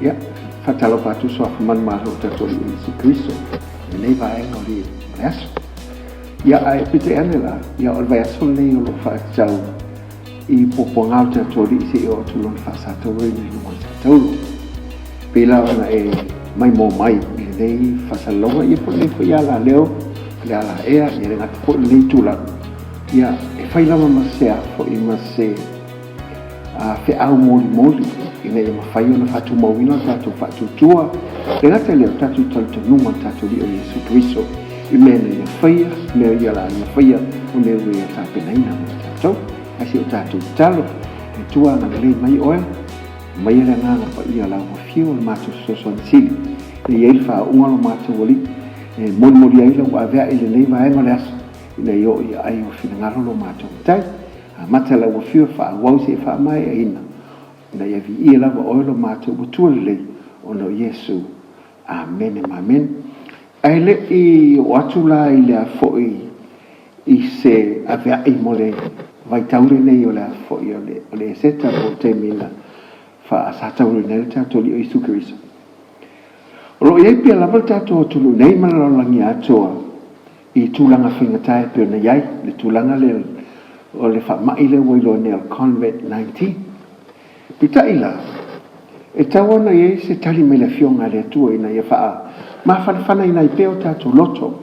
Ia, faatalofa atu Suafa manumalo o tatou Alii o Iesu Keriso i lenei vaega o le aso. Ia, ae peitai ane la, ia o le vaiaso lenei o lo o faatatau i puapuaga o le tatou Alii seia oo atu lona faasatauroina i luga o le satauro. Pei la ona e maimoa mai i lenei faasalalauga, ia po o lenei foi alaleo, le alaea, ia le gata foi i lenei tulaga, ia e fai lava ma se a foi ma se feau molimoli ina ia mafai ona faatumauina lo tatou faatuatua, le gata i lea o tatou talitonuga i le tatou Alii o Iesu Keriso i mea na Ia faia, mea ia o le a Ia faia, ma mea ua Ia tapenaina mo tatou. Ae se i o tatou tatalo, Le Atua agalelei mai Oe, aumaia le Agaga Paia o lau Afio o le matou fesoasoani sili, e i ai le faauuga o lo matou Alii, e molimoli ai lau avea'i i lenei vaega o le aso, ina ia oo i aai o finagalo lo matou Matai. Amata lau afio faaauau seia faamaeaina, ina ia viia lava oe lo matou Atua lelei, ona o Iesu. Amene ma amene. Ae le i oo atu la i le a foi i se avea'i mo le vaitau lenei o le a foi o le Eseta po o le taimi na faasatauroina ai le tatou Alii o Iesu Keriso, o lo o i ai pea lava le tatou atunuu nei ma le lalolagi atoa i tulaga faigata e pei ona i ai le tulaga lea o le faamai lea ua iloa nei o le Convet-19. Peitai la, e tatau ona i ai se tali mai le Afioga a le Atua ina ia faamafanafanaina ai pea o tatou loto.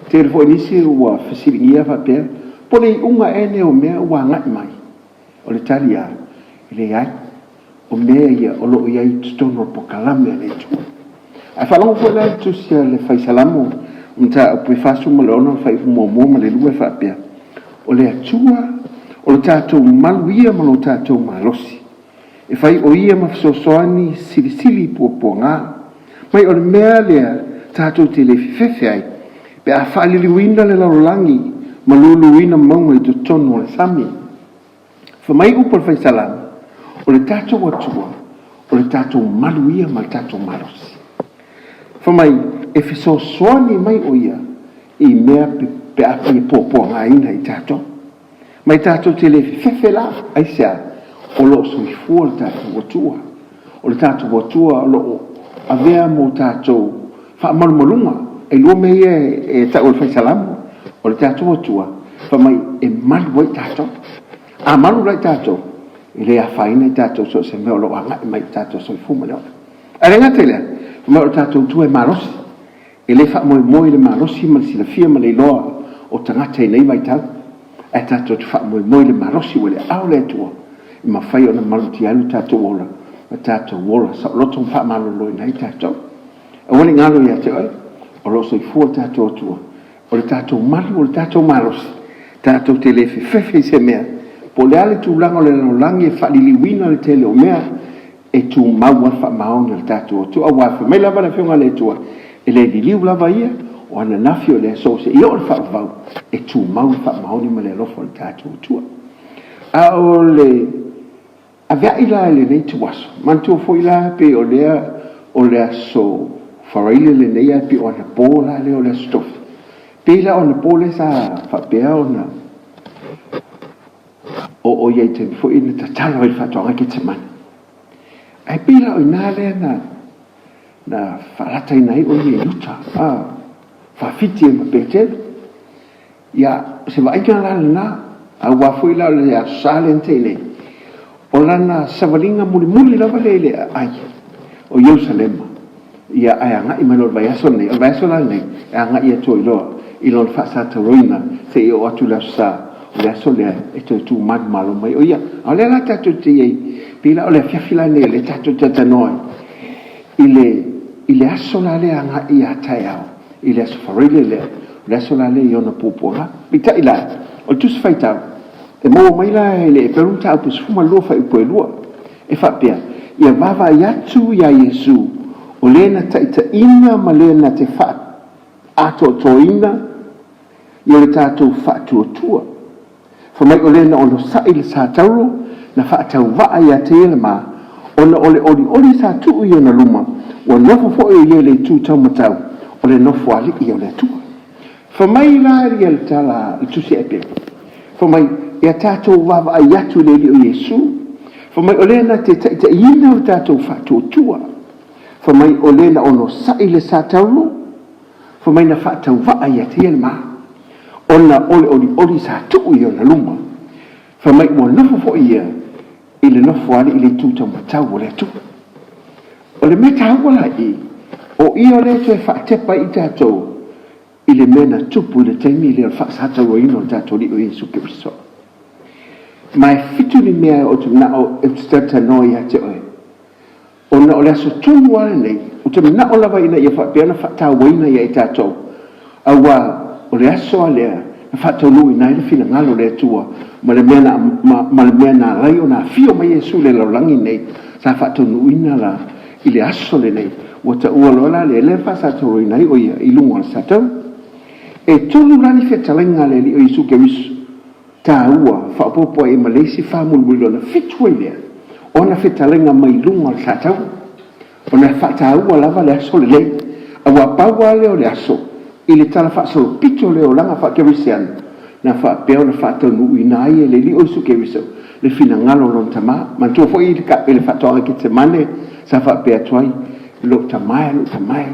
Tele foi nisi ua fesiligia faapea, po o le iuga ea lenei o mea ua agai mai? O le tali lava, e leai. O mea ia o lo o i ai i totonu o le polokalame a le Atua. Ae faalogo foi la i le tusi a le Fai Salamo, mataupu e 46 le fuaiupu muamua ma le lua e faapea, O le Atua o lo tatou malu ia ma lo tatou malosi, e fai o Ia ma fesoasoani silisili i puapuaga. Mai o le mea lea tatou te le fefefe ai pe a faaliliuina le lalolagi ma luluina mauga i totonu o le sami. Fai mai upu a le Fai Salamo, O le tatou Atua, o le tatou malu ia ma le tatou malosi. Fai mai, e fesoasoani mai o Ia i mea pe afai e puapuagaina i tatou. Mai tatou te le fefefe la, aisea? O lo o soifua le tatou Atua. O le tatou Atua o lo o avea mo tatou faamalumaluga. E lua mea ia e tau e le Fai Salamo, o le tatou Atua, fai mai e malu ai tatou. A malu la i tatou, e le afaina i tatou so o se mea o lo o agai mai i le tatou soifua ma le ola. Ae le gata i lea, fai mai o le tatou Atua e malosi. E le faamoemoe i le malosi ma le silafia ma le iloa o tagata i nei vaitau, ae tatou te faamoemoe i le malosi ua i le aao o le Atua e mafai ona malutia ai lo tatou ola ma tatou ola saoloto ma faamaloloina ai tatou. Aua ne i galo ia te oe, o lo o soifua lo tatou Atua, o le tatou malu, o le tatou malosi, tatou te le fefefe i se mea, po o le a le tulaga o le lalolagi e faaliliuina le tele o mea, e tumau lava le faamaoni o le tatou Atua. Aua fai mai lava le Afioga a le Atua, e le liliu lava ia, o ananafi o le aso seia oo i le faavavau, e tumau le faamaoni ma le alofa o le tatou Atua. A o le aveai la i lenei ituaso, manatua foi la pei o lea o le aso Faraile lenei ae pei o anapo la lea o le aso Tofi. Pei la o anapo lea sa faapea ona o ia i taimi foi na tatalo ai i le faatoaga Ketsemane. Ae pei la o i ina lea na, na faalataina ai o ia i uta, a, faafiti ai ma Petelo. Ia, o se vaaiga la lena, aua foi la o le Aso Sa lea na tea nei, o lana savaliga mulimuli lava lea i le aai o Ierusalema, ia, ae agai mai loa i le vaiaso lenei. O le vaiaso la lenei, e agai atu ai loa i lona faasatauroina seia oo atu i le Aso Sa, o le aso lea e toe tu manumalo mai o ia. A o lea la tatou te i ai, pei la o le afiafi la lenei o lea tatou te talanoa ai i le, i le aso la lea agai ia taeao, i le Aso Faraile lea, o le aso la lea i ona puapuaga. Peitai la, o le Tusi Faitau, e maua mai la e le Eperu mataupu e 12 fuaiupu e 2, e faapea, Ia vaavaai atu iā Iesu, o le na taitaiina ma le na te faaatoatoaina ia le tatou faatuatua. Fai mai o le na onosai le satauro na faatauvaa ia te ia le ma, ona o le olioli sa tuu i ona luma, ua nofo foi o ia i le itu taumatau o le nofoalii o le Atua. Fai mai la ia le tala a le Tusi a Eperu, fai mai, Ia tatou vaavaai atu i le Alii o Iesu, fai mai o lea na te taitaiina lo tatou faatuatua. Fai mai o le na onosai le satauro, fai mai na faatauvaa ia te ia le ma, ona o le olioli sa tuu i ona luma. Fai mai ua nofo foi ia i le nofoalii i le itu taumatau o le Atua. O le mea taua la i i, o ia lea e toe faatepa ai i tatou i le mea na tupu i le taimi lea o le faasatauaina o le tatou Alii o Iesu Keriso. Ma e fitu ni mea ou te manao ou te talatalanoa ia te oe, ona o le aso tonu lava lenei, ou te manao lava ina ia faapea ona faatauaina ia i tatou, aua o le aso lava lea na faataunuuina ai le finagalo o le Atua ma le mea na, ma, ma le mea na ala ai ona afio mai Iesu i le lalolagi lenei, sa faataunuuina la i le aso lenei. Ua taua loa la lea, lea na faasatauaina ai o ia i luga o le satauro. E tolu la ni fetalaiga a le Alii o Iesu Keriso taua faaopoopo ai ma le isi faamulimuli ona fitu ai lea o ana fetalaiga mai luga o le satauro, ona e faataua lava le aso lenei, aua pau lava lea o le aso i le tala faasolopito o le olaga faakerisiano na faapea ona faataunuuina ai e le Alii o Iesu Keriso le finagalo o Lona Tama. Manatua foi i le faatoaga Ketsemane sa faapea atu ai, Lou Tama e, lou Tama e,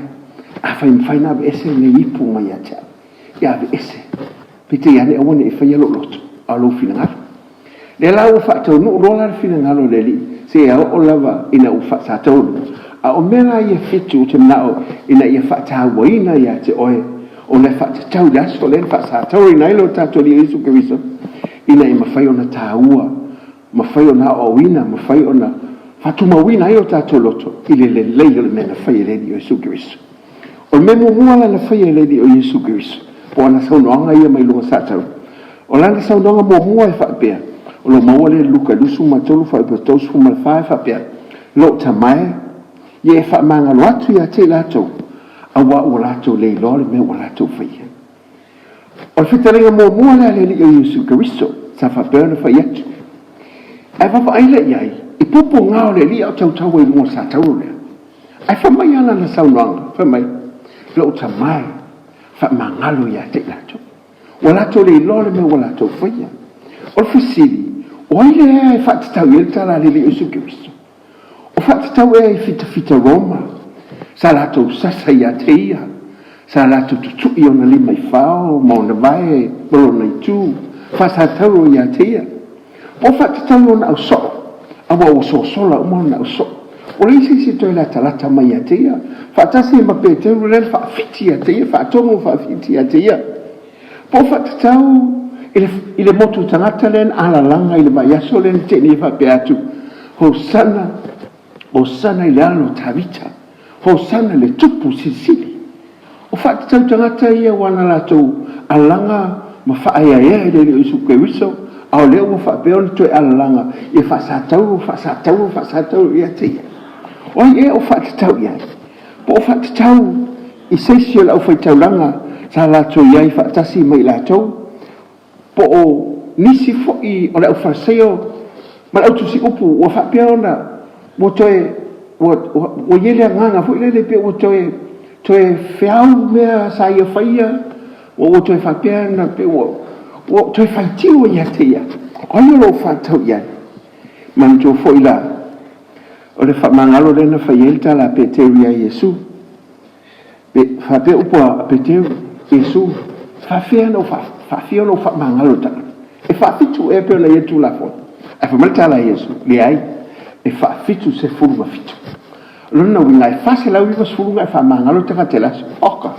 afai e mafai ona aveese lenei ipu mai ia te au, ia aveese, peitai ane aua ne i faia lou loto, a o lou finagalo. Lea la ua faataunuu loa la le finagalo o le Alii, seia oo lava ina ua faasatauro. A o mea la ia e fitu ou te manao ina ia faatauaina ia te oe, ona e faatatau i le aso lea na faasatauroina ai lo tatou Alii Iesu Keriso, ina ia mafai ona taua, mafai ona aoaoina, mafai ona faatumauina ai o tatou loto i le lelei o le mea na fai e le Alii o Iesu Keriso. O le mea muamua la na faia e le Alii o Iesu Keriso, po o ana saunoaga ia mai luga satauro, o lana saunoaga muamua e faapea, o lo o maua lea i Luka 23 fuaiupu 34 e faapea, Lou Tama e, ia e faamagalo atu ia te i latou, aua ua latou le iloa le mea ua latou faia. O le fetalaiga muamua lea a le Alii o Iesu Keriso sa faapea ona fai atu. Ae vaavaai lea i ai, i pupuga o le Alii a o tautau ai i luga o le satauro lea. Ae fai mai lava lana saunoaga, fai mai, Lou Tama e, faamagalo ia te i latou. Ua latou le iloa le mea ua latou faia. O le fesili, o ai lea e faatatau i ai le tala a le Alii o Iesu Keriso? O faatatau ea i fitafita Roma, sa latou sasa ia te ia, sa latou tutui ona lima i fao ma ona vae ma lona itu, faasatauro ia te ia? Po o faatatau i ona ausoo, aua ua sosola uma ona ausoo. Ua leai se isi e toe latalata mai ia te ia, faatasi ai ma Peteru lea na faafiti ia te ia, faatonu faafiti ia te ia. Po o faatatau i le, i le motu tagata lea na alalaga i le vaiaso lea na tea nei faapea atu, Hosana, Hosana i le alo o Tavita, Hosana i le Tupu Silisili. O faatatau tagata ia ua na latou alaga ma faaeaea i le Alii o Iesu Keriso, a o lea ua faapea ona toe alalaga ia faasatauro, faasatauro, faasatauro ia te ia. O ai ea o faatatau i ai? Po o faatatau i se isi o le aufaitaulaga sa latou i ai faatasi ma i latou, po o nisi foi o le aufaleseio ma le autusiupu ua faapea ona ua toe ua, ua, ua i ai le agaga foi lele pei ua toe toe feau mea sa ia faia, ua, ua toe faapea ona pei ua, ua toe faitio ia te ia. O ai o lo o faatatau i ai? Manatua foi la, o le faamagalo lea na fai ai le tala a Peteru iā Iesu. Pe, faapea upu a Peteru, Iesu, faafefea ona ou faafia ona ou faamagalo i le tagata? E faafitu ea pei ona i ai le Tulafono? Ae fai mai le tala a Iesu, Leai, e faafitu sefulu ma fitu. O lona uiga, e 490 ona e faamagalo le tagata i le aso. Oka!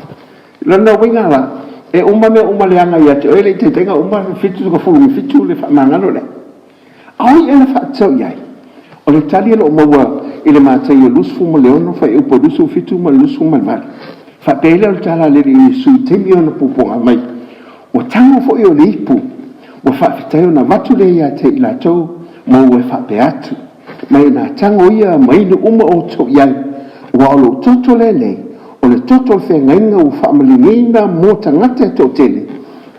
Lona uiga la, e uma mea uma leaga ia te oe, e le i taitai ona uma le 77 le faamagalo lea. A o ai ea na faatatau i ai? O le tali o lo o maua i le Mataio 26 fuaiupu 27 ma le 28. Faapea ai lea o le tala a le Alii Iesu i taimi o ana puapuaga mai, Ua tago foi o le ipu, ua faafetai ona avatu lea ia te i latou, ma ua e faapea atu, Mai ina tago ia ma inu uma outou i ai, aua o lou toto lenei, o le toto o le feagaiga ua faamalieina mo tagata e toatele,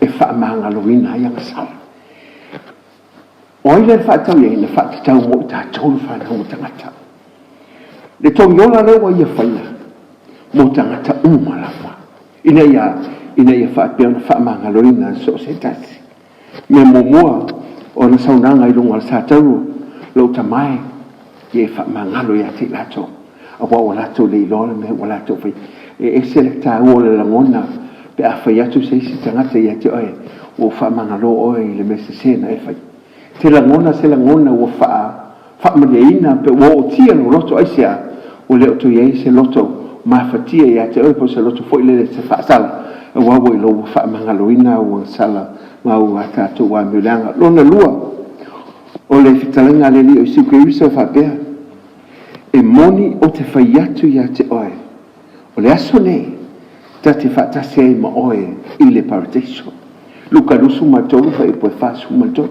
e faamagaloina ai agasala. O ai lea na faatatau i ai? Na faatatau mo i tatou le fanau o tagata. Le togiola lea ua ia faia mo tagata uma lava, ina ia, ina ia faapea ona faamagaloina so o se tasi. Mea muamua, o ana saunoaga i luga o le satauro, Lou Tama e, ia e faamagalo ia te i latou. Aua ua latou le iloa le mea ua latou faia. E ese le taua o le lagona pe a fai atu se isi tagata ia te oe, ua ou faamagalo oe i le mea sese na e faia. E te lagona se lagona ua faamalieina pe ua ootia lou loto, aisea? Ua le o toe i ai se loto mafatia ia te oe po o se loto foi lele e te faasau, aua ua iloa ua faamagaloina au agasala ma au a tatou amio leaga. Lona lua, o le fetalaiga a le Alii o Iesu Keriso e faapea, E moni ou te fai atu ia te oe, o le aso lenei ta te faatasi ai ma oe i le Parataiso. Luka 23, fuaiupu e 43.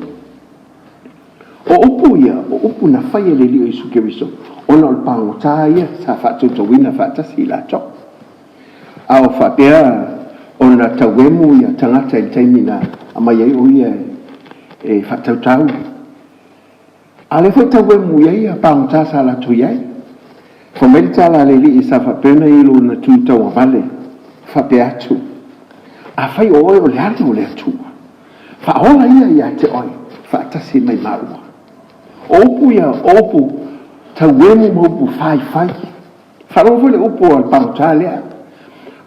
O upu ia, o upu na fai e le Alii o Iesu Keriso, ona o le pagota ia sa faatautauina faatasi i latou. A o faapea ona tauemu ia tagata i le taimi na aumai ai o ia e faatautau. A o lea foi e tauemu i ai ia pagota sa latou i ai. Fai mai le tala a le alii sa faapea ona i ai lona tu tauagavale, faapea atu, Afai o oe o le Alo o le Atua, faaola ia ia te oe faatasi mai maua. O upu ia, o upu tauemu ma upu faifai. Faalogo foi le upu a le pagota lea,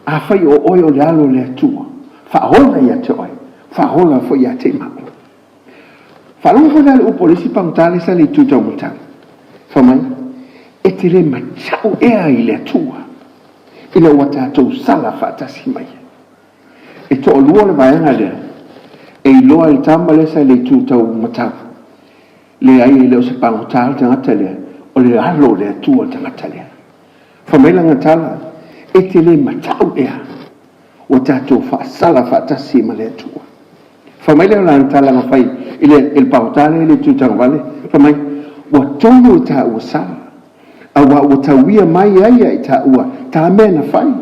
Afai o oe o le Alo o le Atua, faaola ia te oe, faaola foi ia te i maua. Faalogo foi la i le upu a le isi pagota lea sa i le itu taumatau, fai mai, E te le matau ea i le Atua ina ua tatou sala faatasi mai ai? E toalua le vaega lea e iloa e le tama lea sa i le itu taumatau, leai e le o se pagota le tagata lea, o le Alo o le Atua le tagata lea. Fai mai lana tala, E te le matau ea ua tatou faasala faatasi ma le Atua? Fai mai lea o lana tala na fai i le pagota lea i le itu tagovale, fai mai, Ua tonu e taua sala, aua ua tauia mai ai ia i taua ta mea na fai,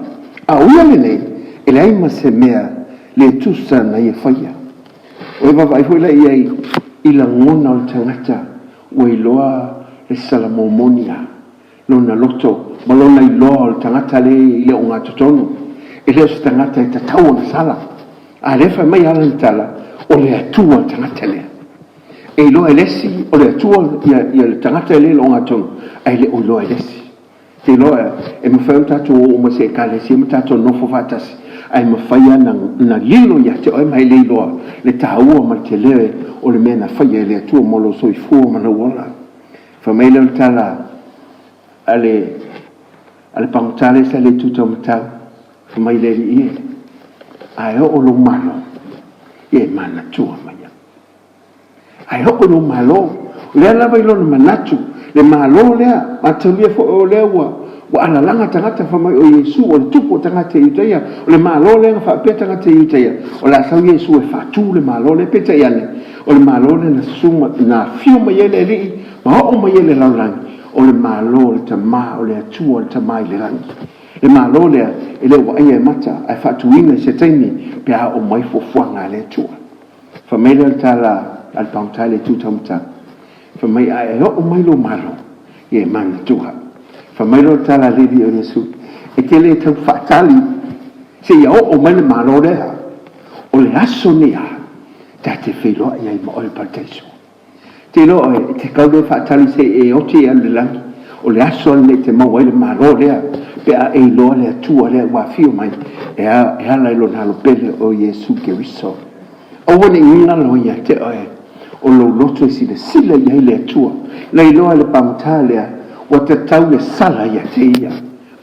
a o ia lenei, e leai ma se mea le tusa na ia faia. Ua e vaavaai foi la i ai i lagona o le tagata ua iloa le sala momoni a lona loto ma lona iloa o le tagata lea i le ogatotonu, e le o se tagata e tatau ona sala. A lea fai mai lava lana tala, o le Atua le tagata lea. E iloa e le isi o le Atua ia le tagata lea i le ogatotonu, ae le o iloa e le isi. Ou te iloa e mafai ona tatou o uma i se ekalesia ma tatou nonofo faatasi, ae mafai lava ona lilo ia te oe ma e le iloa le taua ma le tele o le mea na faia e le Atua mo lou soifua ma lou ola. Fai mai lea o le tala a le a le pagota lea sa i le itu taumatau, fai mai le alii e, a e oo lou malo, ia e manatua mai au. A e oo lou malo, o lea lava i lona manatu, le malo lea, mataulia foi o lea ua ua alalaga tagata fai mai o Iesu o le tupu o tagata Iutaia, o le malo lea na faapea tagata Iutaia, o le a sau Iesu e faatu le malo lea, peitai ane, O le Malo lea na susu ma na afio mai ai le Alii ma oo mai ai le lalolagi, o le Malo o le Tama, o le Atua o le Tama i le lagi. Le Malo lea e le o vaaia e mata, ae faatuina i se taimi pe a oo mai fuafuaga a le Atua. Fai mai lea o le tala a le pagota i le itu taumatau, fai mai, A e oo mai lou Malo, ia e manatua. Fai mai loa le tala a le Alii o Iesu, E te le tau faatali seia oo mai le Malo lea, o le aso nei lava, Ta te feiloai ai ma oe i le Parataiso. Te iloa oe, e te kau loa faatali se i e oti e alu i le lagi. O le aso lenei e te maua ai le Malo lea, pe a e iloa le Atua lea ua afio mai e ala i Lona Alo pele o Iesu Keriso. Aua ne i galo ia te oe o lou loto e silasila i ai le Atua, na iloa e le pagota lea ua tatau le sala ia te ia.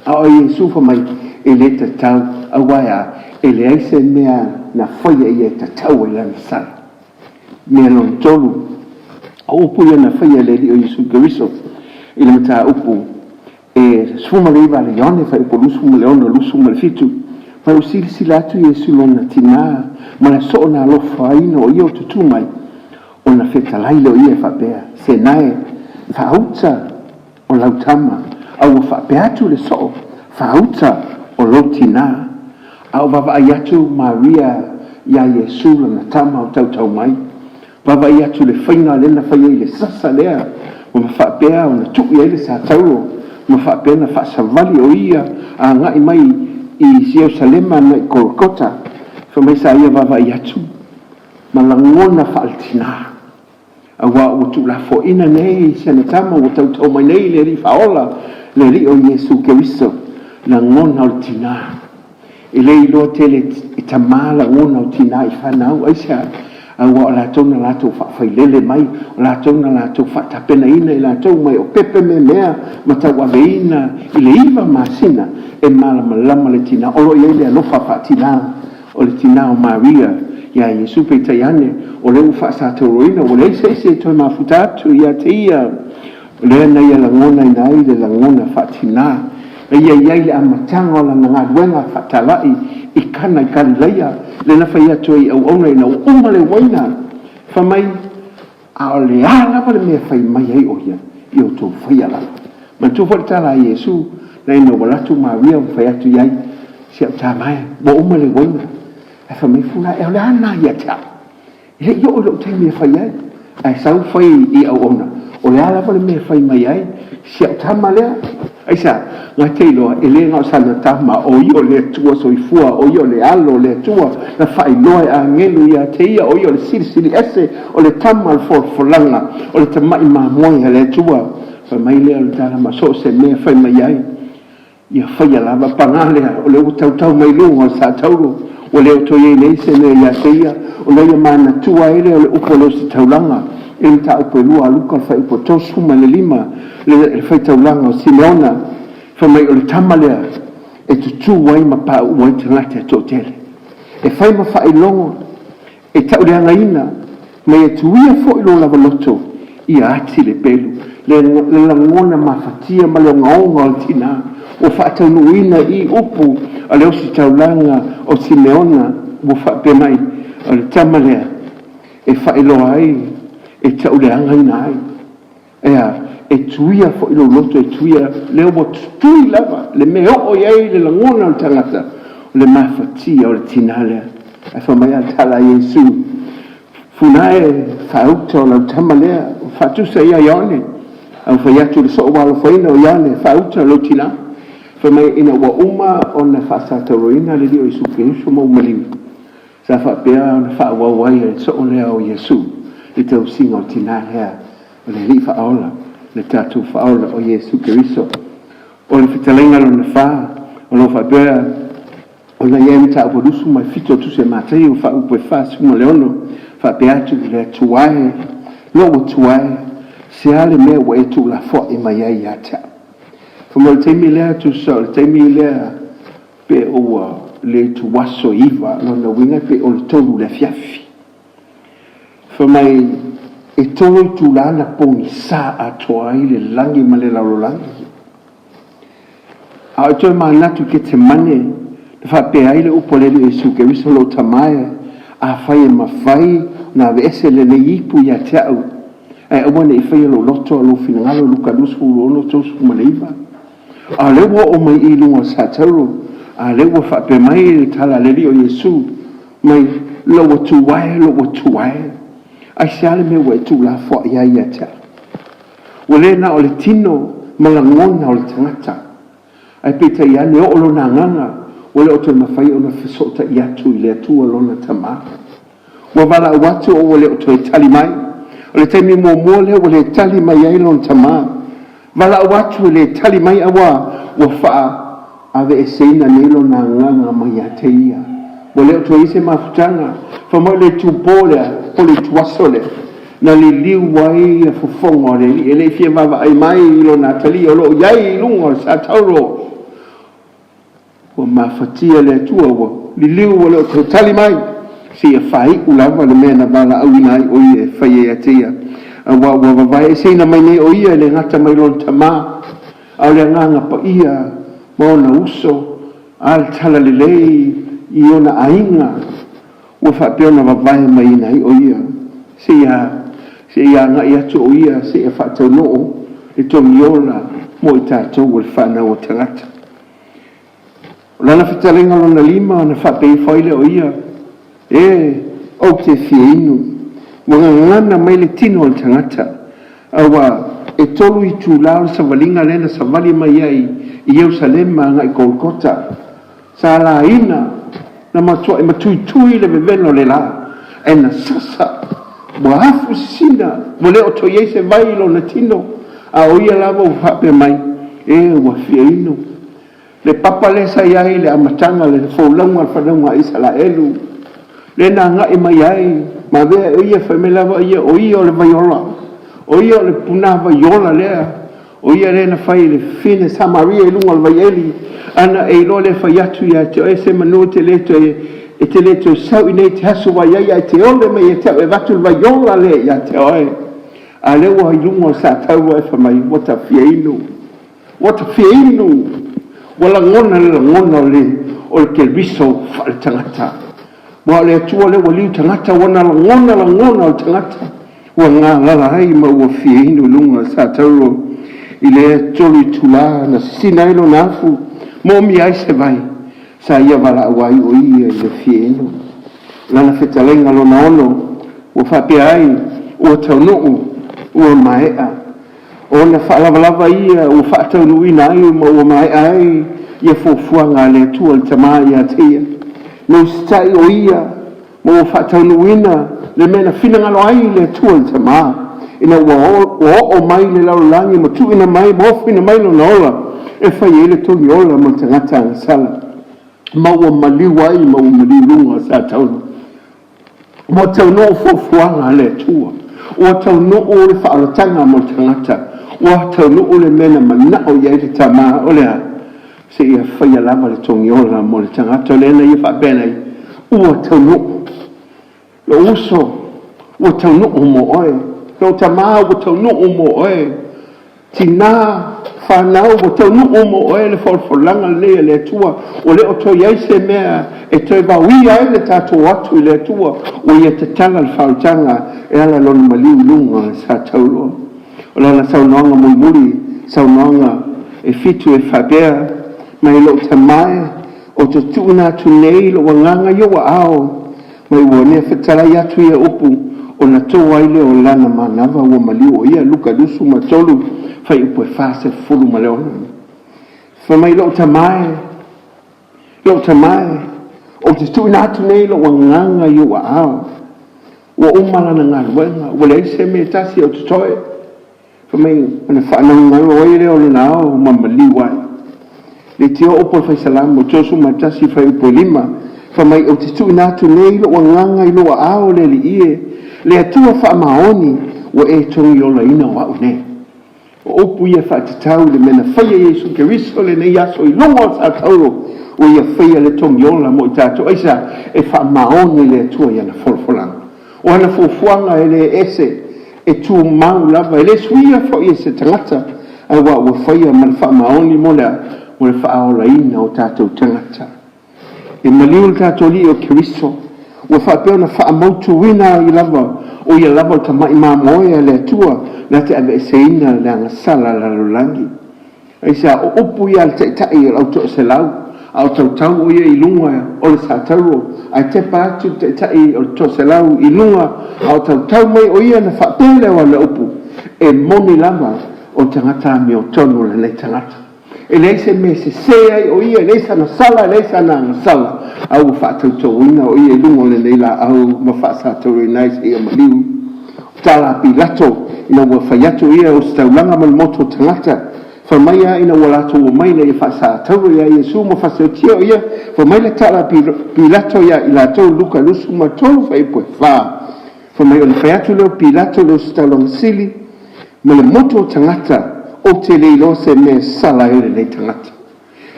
A o Iesu fai mai, E le tatau, aua e a? E leai se mea na faia ia e tatau ai lana sala. Mea lona tolu, o upu ia na faia e le Alii o Iesu Keriso i le mataupu e 19 a le Ioane, fuaiupu 26, 27, Ma ua silasila atu Iesu i lona tina ma le soo na alofaina o ia o tutū mai, ona fetalai lea o ia e faapea, Senae, faauta o lau tama, a ua faapea atu le soo faauta o lou tinā. A o vaavaai atu Maria iā Iesu lana tama o tautau mai, vaavaai atu i le faiga lea na fai ai i le sasa lea, ma faapea ona tuu i ai le satauro, ma faapea ona faasavali o ia agai mai i Ierusalema agai i Kolokota, fai mai sa ia vaavaai atu ma lagona faaletinā. Auā ua tuulafoaiina nei si ana Tama ua tautau mai nei le Alii Faaola, le Alii o Iesu Keriso. Lagona o le tinā. E le iloa tele e tamā lagona o tinā i fanau. Aisea? Auā o latou na latou faafailele mai, o latou na latou faatapenaina i latou mai o pepe memea ma tauaveina i le 9 masina e malamalama le tinā. O lo o i ai le alofa faatinā o le tinā o Maria iā Iesu, peitai ane, o lea ua faasatauroina, ua leai se isi e toe mafuta atu ia te ia. O lea na ia lagonaina ai le lagona faatinā, na ia i ai le amataga o lana galuega faatalai i Kana i Kalilaia, lea na fai atu ai i auauna ina ua uma le uaina, fai mai, A o le a lava le mea e fai mai ai o ia, ia outou faia lava. Manatua foi le tala a Iesu, na ina ua alu atu Maria ma fai atu i ai, Si au tama e, ua uma le uaina. Ae fai mai Fula, E o le a lena ia te au? E le i oo i lou taimi e fai ai. Ae sau fai i auauna, O le a lava le mea e fai mai ai si au tama lea? Aisea? Gata iloa, e le na o sana tama, o ia o le Atua Soifua, o ia o le Alo o le Atua, na faailoa e agelu ia te ia, o ia o le Silisili Ese, o le Tama o le Folafolaga, o le Tamai Mamoe a le Atua. Fai mai lea o le tala ma so o se mea e fai mai ai. Ia faia lava paga lea, o lea ua tautau mai luga o le satauro, ua le o toe i ai nei se mea ia te ia, ona ia manatua ai lea o le upu a le ositaulaga, i le mataupu e 2 a Luka, le fuaiupu e 35, le faitaulaga o Simeona, fai mai o le tama lea e tutū ai ma pauu ai tagata e toatele, e fai ma faailoga, E tauleagaina, ma ia tuia foi lou lava loto, ia ati le pelu, le lagona mafatia ma le ogaoga o le tina, ua faataunuuina i upu a le ositaulaga o Simeona, ua faapea mai, O le tama lea e faailoa ai, e tauleagaina ai. Ea, e tuia foi lou loto, e tuia, lea ua tutui lava le mea e oo i ai le lagona o le tagata, o le mafatia o le tina lea. Ae fai mai a le tala a Iesu, Funa e, faauta o lau tama lea, ua faatusa ia Ioane. Ae ua fai atu le soo ua alofaina o Ioane, faauta o lou tina. Fai mai, ina ua uma ona faasatauroina le Alii o Iesu Keriso ma ua maliu, Sa faapea ona faaauau ai e le soo lea o Iesu le tausiga o le tina lea o le Alii Faaola, le tatou Faaola o Iesu Keriso. O le fetalaiga lona fa, o lo o faapea ona i ai mataupu e 27 o Tusi a Mataio, faaupu e 46, faapea atu, Le Atua e, lou Atua e, se a le mea ua e tuulafoai mai ai ia te au? Fai mai o le taimi lea, tusa o le taimi lea Pe ua le ituaso 9, lona uiga pe o le 3 i le afiafi. Fai mai, e 3 itula na pogisa atoa ai le lagi ma le lalolagi. A o toe manatu i Ketemane, na faapea ai le upu a le Alii Iesu Keriso, Lou Tama e, afai e mafai ona aveese lenei ipu ia te au, ae aua ne i faia lou loto a lou finagalo, Luka 26, 39. A o lea ua oo mai i luga o Satauro, a o lea ua faapea mai le tala a le Alii o Iesu mai, Lou Atua e, lou Atua e, aisea le mea ua e tuulafoai ai ia te au? Ua le na o le tino ma lagona o le tagata, ae peitai ane oo lona agaga, ua le o toe mafai ona fesootai atu i le Atua lona Tama. Ua valaau atu o ua le o toe tali mai. O le taimi muamua lea ua le tali mai ai lona tama. Valaau atu e le tali mai auā ua faaveeseina nei lona agaga mai ia te ia. Ua le o toe i ai se mafutaga. Fai mai o le itupo lea, po o le ituaso lea, na liliu ai ia fofoga o le alii e le i fia vaavaai mai i lona atalii o lo o i ai i luga o le satauro. Ua mafatia le Atua, ua liliu ua le o toe tali mai, seia faaiu lava le mea na valaauina ai o ia e faia ia te ia. Aua ua vavaeeseina mai nei o ia e le gata mai lona tama, a o le Agaga Paia ma ona uso, a le talalelei i ona aiga, ua faapea ona vavae maiina ai o ia, seia seia agai atu o ia seia faataunuu le togiola mo i tatou o le fanau a tagata. O lana fetalaiga lona lima ona faapea ifo ai lea o ia, E, ou te fia inu. Ua gagana mai le tino o le tagata, aua e 3 itula o le savaliga lea na savali mai ai i Ierusalema agai Golgota. Sa laina, na matuai matuitui le vevela o le la, ae na sasa. Ua afu sisina, ua le o toe i ai se vai i lona tino, a o ia lava ua faapea mai, E, ua fia inu. Le papa lea sa i ai i le amataga o le folauga a le fanauga a Isaraelu, lea na agai mai ai ma avea e ia, fai mai lava ia, o ia o le vaiola, o ia o le punavai ola lea, o ia lea na fai i le fafine Samaria i luga o le vaieli, ana e iloa le fai atu ia te oe semanu e te le toe e te le toe sau i inei e te asu vai ai, ae te ole mai ia te au e avatu le vaiola lea ia te oe. A o lea ua i luga o le satauro e fai mai, ua ta fia inu. Ua ta fia inu, ua lagona le lagona o le, o le Keriso faaletagata. Aua o le Atua lea ua liu tagata, ua na lagona lagona o le tagata, ua galala ai ma ua fia inu i luga o le satauro. I lea 3 itulā na sisina ai lona afu, moomia ai se vai, sa ia valaau ai o ia i le fia inu. Lana fetalaiga lona 6, ua faapea ai, ua taunuu, ua maea. O ona faalavalava ia ua faataunuuina ai ma ua maea ai ia fuafuaga a le Atua le Tama ia te ia. Na usitai o ia ma ua faataunuuina le mea na finagalo ai le Atua le Tama, ina ua oo mai le lalolagi ma tuuina mai ma ofoina mai lona ola e fai ai le togi ola mo le tagata agasala, ma ua maliu ai ma ua maliu i luga o le satauro. Ua taunuu fuafuaga a le Atua, ua taunuu le faaolataga mo le tagata, ua taunuu le mea na manao i ai le Tama, o le a? Seia faia lava le togiola mo le tagata. O lea na ia faapea nei, ua taunuu. Lou uso, ua taunuu mo oe. Lou tama, ua taunuu mo oe. Tina, fanau, ua taunuu mo oe le folafolaga lenei a le Atua. Ua le o toe i ai se mea e toe vaoia ai le tatou atu i le Atua. Ua ia tatala le faaolataga e ala i Lona maliu i luga o le satauro. O lana saunoaga mulimuli, saunoaga e 7 e faapea mai, Lou tama e, ou te tuuina atu nei lou agaga i ou aao. Mai ua nea fetalai atu ia upu, ona to ai lea o lana manava ua maliu o ia. Luka 23, fuaiupu e 46. Fai mai, lou tama e, lou tama e, ou te tuuina atu nei lou agaga i ou aao. Ua uma lana galuega, ua leai se mea e tasi o totoe. Fai mai, ona faanaunauno ai lea o lona ao ma maliu ai. Leitio upu a le Fai Salamo 31 fuaiupu e 5, fai mai, ou te tuuina atu nei lou agaga i lou aao, le Alii e, le Atua faamaoni, ua e togiolaina o au nei. O upu ia faatatau i le mea na faia Iesu Keriso lenei aso i luga o le satauro, ua ia faia le togiola mo i tatou. Aisea? E faamaoni le Atua i ana folafolaga. O ana fuafuaga e le ese, e tumau lava, e le suia foi e se tagata, aua ua faia ma le faamaoni mo le a? Mo le faaolaina o tatou tagata. E maliu le tatou Alii o Keriso, ua faapea ona faamautuina ai lava, o ia lava o le tamai mamoe a le Atua na te aveeseina le agasala a le lalolagi. Aisea? O upu ia a le taitai o le au toaselau, a o tautau o ia i luga o le satauro, ae tepa atu le taitai o le toaselau i luga, a o tautau mai o ia na faapea lea o ana upu, e moni lava o le tagata amiotonu lenei tagata. E leai se mea e sese ai o ia, e leai sana sala, e leai sana agasala, a ua faatautauina o ia i luga o lenei laau ma faasatauroina ai seia maliu. O tala a Pilato, ina ua fai atu ia e ositaulaga ma le motu o tagata, fai mai a ina ua latou omai ina ia faasatauro ia Iesu ma faseotia o ia, fai mai le tala a Pilato ia i latou, Luka 23 fuaiupu e 4. Fai mai ona fai atu lea o Pilato le ositaulaga sili ma le motu o tagata, Ou te le iloa se mea e sala ai lenei tagata.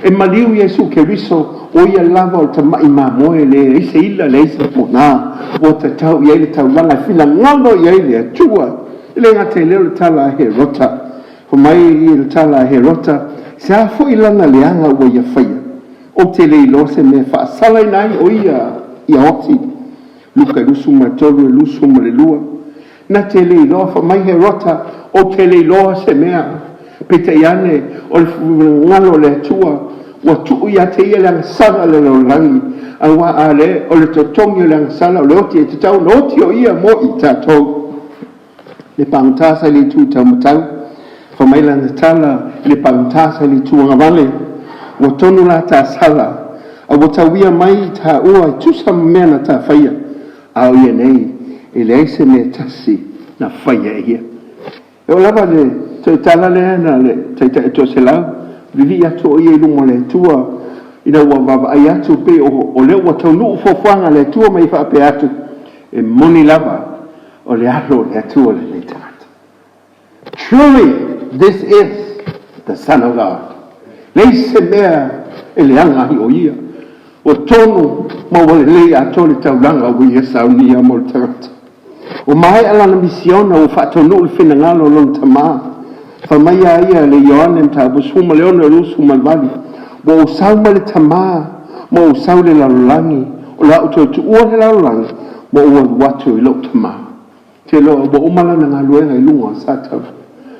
E maliu Iesu Keriso, o ia lava o le tamai mamoe e leai se ila, leai se pona, ua tatau i ai le taulaga e finagalo i ai le Atua. E le gata i lea o le tala a Herota. Fai mai le tala a Herota, Se a foi lana leaga ua ia faia? Ou te le iloa se mea e faasalaina ai o ia ia oti. Luka 23, 22. Na te le iloa, fai mai Herota, ou te le iloa se mea. Peitai ane, o le finagalo o le Atua, ua tuu ia te ia le agasala o le lalolagi, aua a le, o le totogi o le agasala o le oti e tatau ona oti o ia mo i tatou. Le pagota sa i le itu taumatau, fai mai lana tala i le pagota sa i le itu agavale, ua tonu la ta sala, a ua tauia mai i taua e tusa ma mea na ta faia. A o ia nei, E leai se mea e tasi na faia e ia. E oo lava i le toe tala lea na le taitai toaselau, vivii atu o ia i luma o le Atua ina ua vaavaai atu pei o lea ua taunuu fuafuaga a le Atua ma ia faapea atu, e moni lava o le Alo o le Atua lenei tagata. Truly, this is the Son of God. Leai se mea e leaga ai o ia. Ua tonu ma ua lelei atoa le taulaga ua ia saunia mo le tagata. Ua maea lana misiona ua faataunuu le finagalo o lona Tama. Fai mai a ia le Ioane Mataupu 16 28, ua ou sau mai le Tama ma ou sau i le lalolagi, o le a ou toe tuua le lalolagi ma ou alu atu i lou Tama. Te iloa ua uma lana galuega i luga o Satala.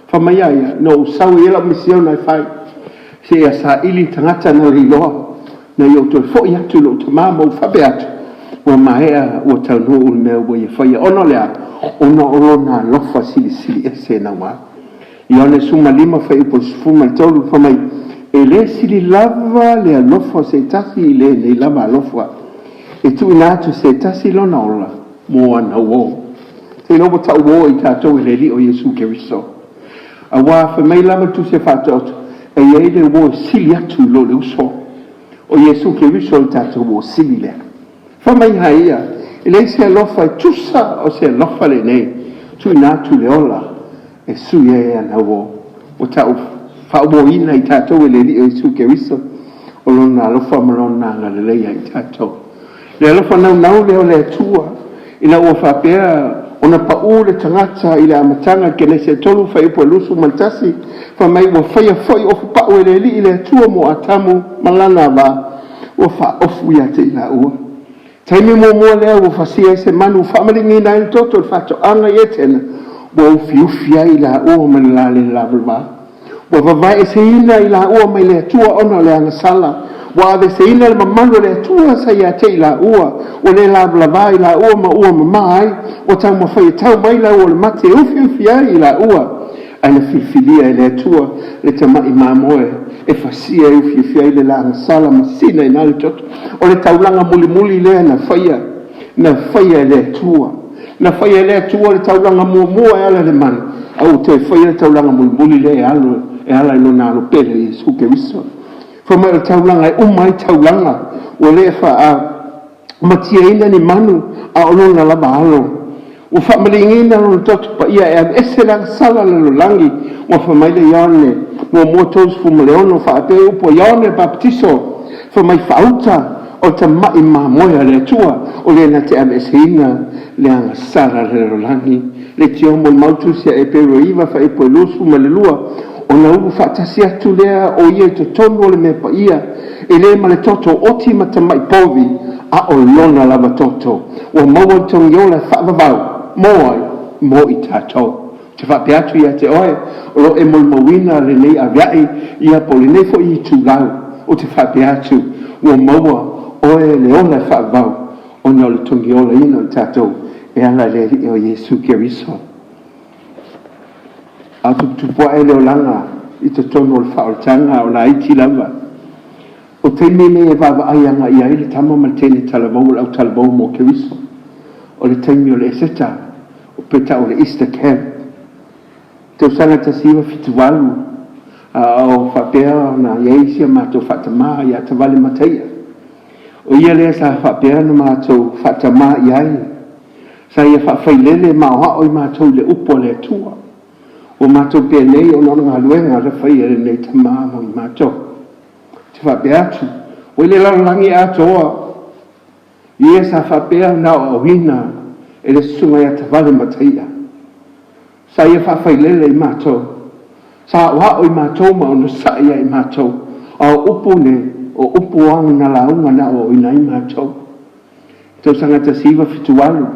Fai mai a ia, na ou sau e i ai lau misiona e fai, seia saili tagata na leiloa, ina ia ou toe foi atu i lou Tama ma ou faapea atu, ua maea, ua taunuu le mea ua ia faia. Ona o le a? Ona o lona alofa silisili ese naua. Ioane 15 fuaiupu 13, fai mai, e le sili lava le alofa o se tasi i lenei lava alofa, e tuuina atu se tasi lona ola mo ana uō. Te iloa ua tau uō i tatou e le Alii o Iesu Keriso. Auā fai mai lava le Tusi a Faataoto, e i ai le uō e sili atu i lo le uso. O Iesu Keriso le tatou uō sili lea. Fai mai a ia, e leai se alofa e tusa o se alofa lenei, tuuina atu le ola e sui ai ana uō. Ua tau faauōina i tatou e le Alii o Iesu Keriso o lona alofa ma lona agalelei ia i tatou. Le alofa naunau lea o le Atua, ina ua faapea ona paʻū le tagata i le amataga i Kenese 3 fuaiupu 21, fai mai ua faia foi ofu paʻu e le Alii le Atua mo Atamu ma lana ava, ua faaofu ia te i laua. Taimi muamua lea ua fasia ai se manu, faamaligiina ai le toto i le faatoaga i Etena, ua ufiufi ai i laua ma le la le lavalava. Ua vavaeeseina i laua mai le Atua ona o le agasala. Ua aveeseina le mamalu o le Atua sa ia te i laua. Ua le lavalava i laua ma ua mama ai. Ua taumafai e tau mai lau o le mate e ufiufi ai i laua. Ae na filifilia e le Atua le tama'i mamoe e fasia e ufiufi ai le la agasala ma sinaina ai le toto. O le taulaga mulimuli lea na faia, na faia e le Atua. Na faia e le Atua le taulaga muamua e ala i le manu, a ua toe faia le taulaga mulimuli lea e alo e ala i lona Alo pele Iesu Keriso. Fai mai o le taulaga e uma ai taulaga, ua le faamatiaina ni manu, a o lona lava alo. Ua faamaligiina lona toto paia e aveese le agasala a le lalolagi. Ua fai mai le Ioane muamua 36 faapea upu a Ioane Papatiso, fai mai faauta o le tama'i mamoe a le Atua, o le na te aveeseina le agasala a le lalolagi. Le tiomo le mau tusi a Eperu e 9 fuaiupu e 22, ona ulu faatasi atu lea o ia i totonu o le mea paia, e le ma le toto oti ma tama'i povi, a o lona lava toto. Ua maua le togiola e faavavau, mo ai? Mo i tatou. Ou te faapea atu ia te oe, o lo o e molimauina lenei avea'i ia po o lenei foi itulau, ou te faapea atu, ua maua oe le ola e faavavau ona o le togiolaina o i tatou e ala i le Alii o Iesu Keriso. A o tuputupu ae le olaga i totonu o le faaolataga o laiti lava. O taimi nei e vaavaai agai ai le tama ma le teine talavou o le autalavou mo Keriso. O le taimi o le Eseta, o pe tau o le Easter Camp. Tausaga 1978, a o faapea ona i ai si a matou faatamā ia Tavale Mataia. O ia lea sa faapea ona matou faatamā i ai. Sa ia faafailele ma aoao i matou i le upu a le Atua. Ua matou penei ona o le galuega na faia e lenei tama mo i matou. Ou te faapea atu, ua i le lalolagi atoa ia sa faapea ona aoaoina e le susuga ia Tavale Mataia. Sa ia faafailele i matou, sa aoao i matou ma onosai ia i matou, a o upu nei, o upu ana lauga na aoaoina ai matou. Tausaga 1978,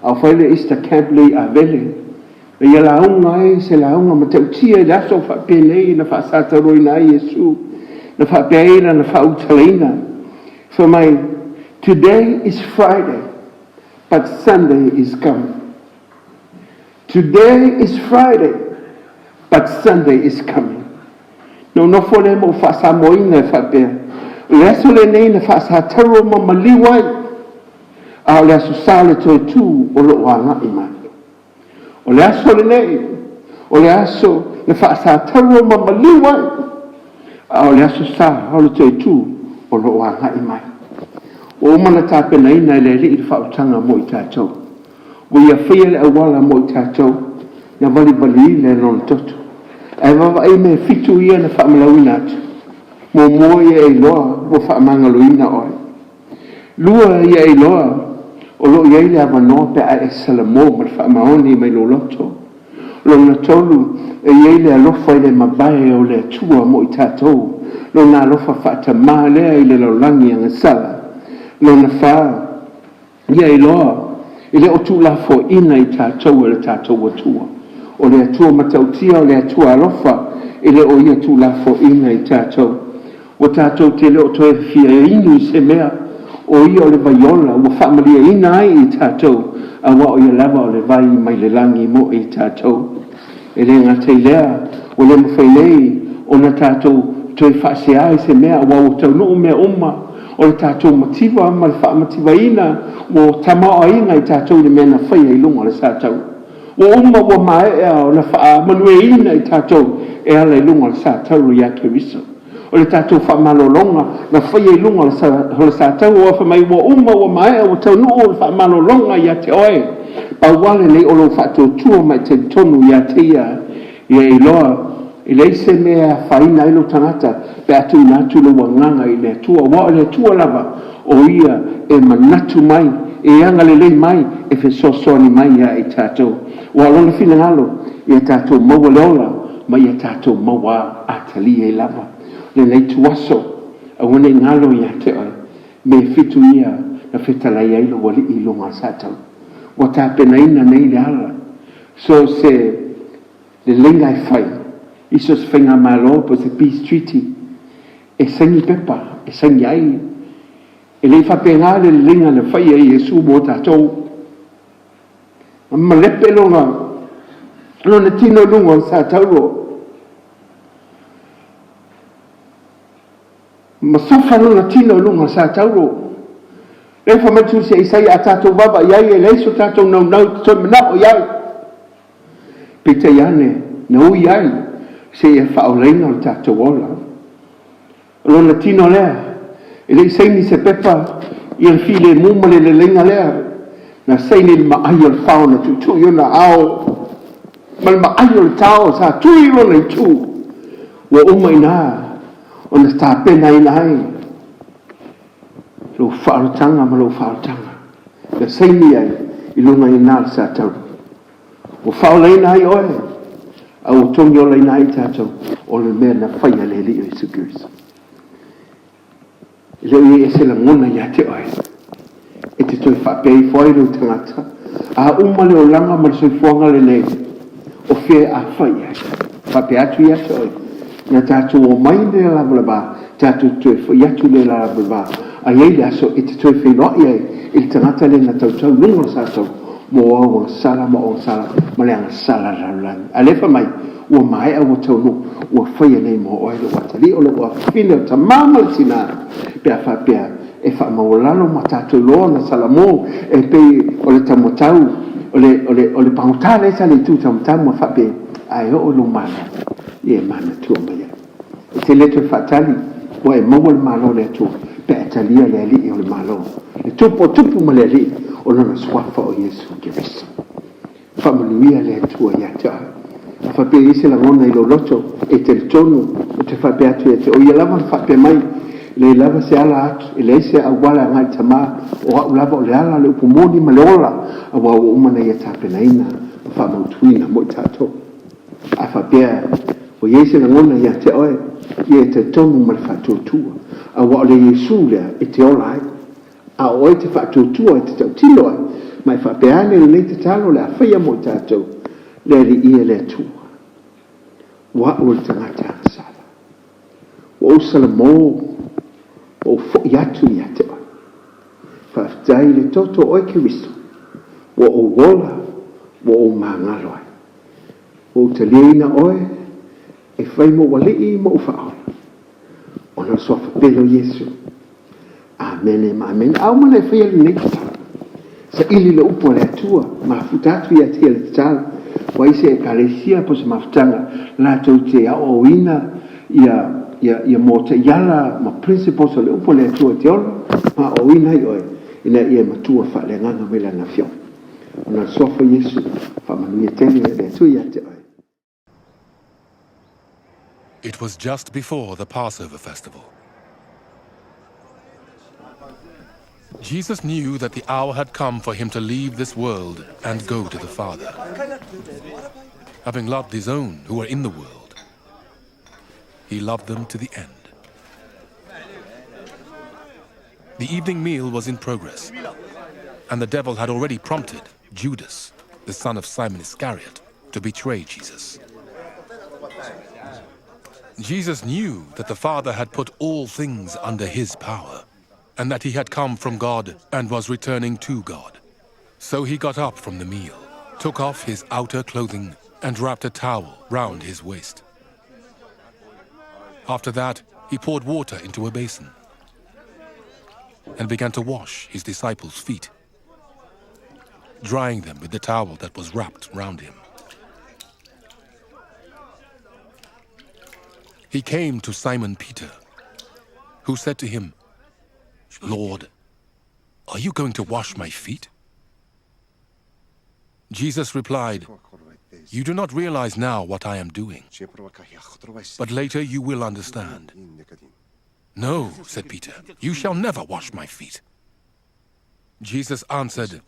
a o fai le Easter Camp lea i Avele, na ia lauga ai se lauga matautia i le aso faapenei na faasatauroina ai Iesu, na faapea ai lana faaulutalaina, fai mai, Today is Friday, but Sunday is coming. Today is Friday, but Sunday is coming. Na ou nofo lea ma ou faasamoaina e faapea, o le aso lenei na faasatauro ma maliu ai, a o le aso Sa o le toe tu o lo o agai mai. O le aso lenei, o le aso na faasataua ma maliu ai, a o le aso sa o le toe tu o lo o agai mai. Ua uma ona tapenaina e le Alii le faaolataga mo i tatou. Ua ia faia le auala mo i tatou, na valivaliina e Lona toto. Ae vaavaai i mea e fitu ia na faamalauina atu. Muamua, ia e iloa ua faamagaloina oe. Lua, ia e iloa o lo o i ai le avanoa pe a e salamo ma le faamaoni mai lou loto. Lona tolu, e i ai le alofa e le mavae o le Atua mo i tatou, Lona alofa faatamā lea i le lalolagi agasala. Lona fa, ia iloa e le o tuulafoaiina i tatou e le tatou Atua. O le Atua matautia, o le Atua alofa, e le o Ia tuulafoaiina i tatou. Ua tatou te le o toe fia inu i se mea, o Ia o le vai ola ua faamalieina ai i tatou, aua o Ia lava o le vai mai le lagi mo i tatou. E le gata i lea, ua le mafai nei ona tatou toe faasea i se mea, aua ua taunuu mea uma, o le tatou mativa ma le faamativaina ua tamaoaiga i tatou i le mea na faia i luga o le satauro. Ua uma ua maea ona faamanuiaina i tatou e ala i luga o le satauro ia Keriso. O le tatou faamalologa na faia i luga o le satauro, aua fai mai ua uma ua maea ua taunuu le faamalologa ia te oe. Pau lava lenei o lou faatuatua ma e talitonu ia te ia, ia e iloa e leai se mea e afaina ai lou tagata pe a tuuina atu lou agaga i le Atua, aua o le Atua lava o Ia e manatu mai, e agalelei mai, e fesoasoani mai ia i tatou. Aua o Lona finagalo, ia tatou maua le ola ma ia tatou maua atalia ai lava lenei ituaso. Aua ne i galo ia te oe mea e fitu ia na fetalai ai lou Alii i luga o le satauro. Ua tapenaina nei le ala, so se leleiga e fai i so o se faigamalo po o se peace treaty, e saini pepa, e saini ai. E le i faapena le leleiga na faia e Iesu mo tatou. Na malepe lona, lona tino i luga o le satauro. Ma sofa lona tino i luga o le satauro. Lea fai mai le Tusi a Isaia, a tatou vaavaai i ai, e leai so tatou naunau e toe manao i ai. Peitai ane, na ui ai seia faaolaina lo tatou ola. O lona tino lea, e le i saini i se pepa ia le filemu ma le leleiga lea, na saini i le maai o le fao na tuitui i ona ao, ma le maai o le tao sa tui i lona itu. Ua uma i ina ona tapenaina ai lou faaolataga ma lou faaolataga, na saini ai i luga i ina o le satauro. Ua faaolaina ai oe, a ua togiolaina ai tatou, o le mea na faia e le Alii o Iesu Keriso. E le o i ai se lagona ia te oe e te toe faapea ifo ai lou tagata, a uma le olaga ma le soifuaga lenei, o fea a fai i ai? Faapea atu ia te oe, na tatou omai i le lavalava, tatou toe foi atu i le lavalava, a i ai le aso e te toe feiloai ai i le tagata lea na tautau i luga o le satauro mo au agasala ma ou agasala ma le agasala a le lalolagi. A o lea e fai mai, ua maea ua taunuu, ua faia nei mo oe lou atalii, o lou afafine, o le tama ma le tina, pe a faapea e faamaualalo ma tatou iloa ona salamo e pei o le taumatau, o le, o le, o le pagota lea sa le itu taumatau ma faapea, a e oo i lou malo, ia e manatua mai ai. E te le toe faatali, ua e maua le malo o le Atua, pe a e talia le Alii o le Malo, le Tupu o tupu ma le Alii, o Lona Suafa o Iesu Keriso. Faamanuia le Atua ia te oe. A faapea e i ai se lagona i lou loto, e talitonu, ou te faapea atu ia te oe, o Ia lava na faapea mai, e leai lava se ala atu, e leai se auala e agai i Tama, o au lava o le ala, o le upu moni ma le ola, aua ua uma ona Ia tapenaina ma faamautuina mo i tatou. A faapea ua i ai se lagona ia te oe, ia e talitonu ma le faatuatua, aua o le Iesu lea e te ola ai. A o oe e te faatuatua, e te tautino ai, ma e faapea ane lenei tatalo o le a faia mo i tatou, Le Alii e le Atua, ua au o le tagata agasala, ua ou salamo, ua ou foi atu ia te oe. Faafetai i le toto o oe Keriso, ua ou ola, ua ou magalo ai. Ua ou taliaina oe e fai mou alii ma ou faaola, ona o le suafa pele o Iesu. Amene ma amene. A uma ona e faia lenei tatalo, saili le upu a le Atua. mafuta atu ia te ia le tatalo, ua i se Ekalesia po o se mafutaga latou te aoaoina ia, ia, ia mo taiala ma principles o le Upu a le Atua e te ola ma aoaoina ai oe ina ia e matua faaleagaga mai Lana Afioga. Ona o le Suafa o Iesu, faamanuia tele le Atua ia te oe. It was just before the Passover festival. Jesus knew that the hour had come for him to leave this world and go to the Father. Having loved his own who were in the world, he loved them to the end. The evening meal was in progress, and the devil had already prompted Judas, the son of Simon Iscariot, to betray Jesus. Jesus knew that the Father had put all things under his power, and that he had come from God and was returning to God. So he got up from the meal, took off his outer clothing, and wrapped a towel round his waist. After that, he poured water into a basin and began to wash his disciples' feet, drying them with the towel that was wrapped round him. He came to Simon Peter, who said to him, Lord, are you going to wash my feet? Jesus replied, You do not realize now what I am doing, but later you will understand. No, said Peter, you shall never wash my feet. Jesus answered,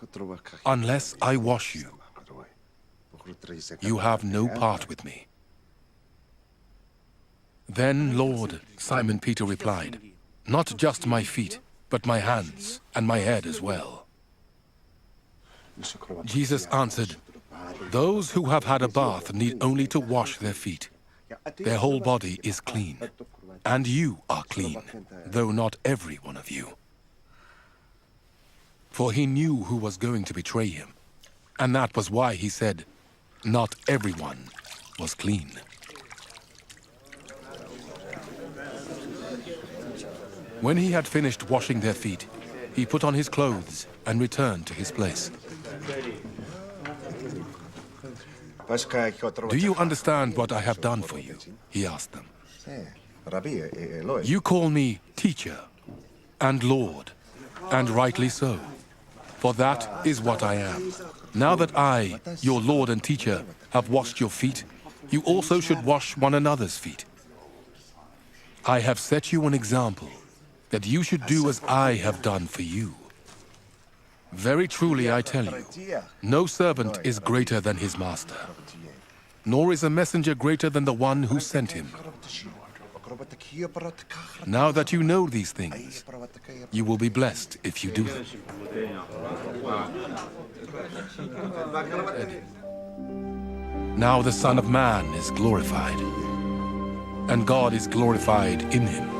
Unless I wash you, you have no part with me. Then, Lord, Simon Peter replied, Not just my feet, but my hands and my head as well. Jesus answered, Those who have had a bath need only to wash their feet. Their whole body is clean. And you are clean, though not every one of you. For he knew who was going to betray him. And that was why he said, Not everyone was clean. When he had finished washing their feet, he put on his clothes and returned to his place. Do you understand what I have done for you? He asked them. You call me teacher and Lord, and rightly so, for that is what I am. Now that I, your Lord and teacher, have washed your feet, you also should wash one another's feet. I have set you an example that you should do as I have done for you. Very truly I tell you, no servant is greater than his master, nor is a messenger greater than the one who sent him. Now that you know these things, you will be blessed if you do them. Now the Son of Man is glorified, and God is glorified in him.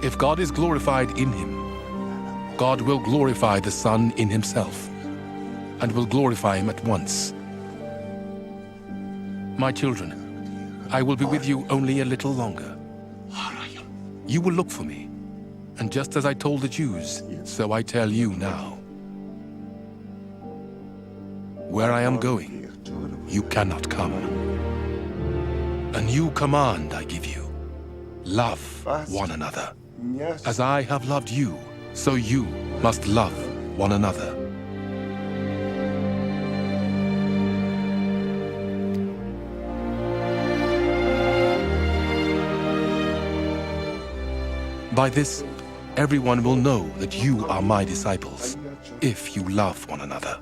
If God is glorified in him, God will glorify the Son in himself, and will glorify him at once. My children, I will be with you only a little longer. You will look for me, and just as I told the Jews, so I tell you now. Where I am going, you cannot come. A new command I give you. Love one another. As I have loved you, so you must love one another. By this, everyone will know that you are my disciples, if you love one another.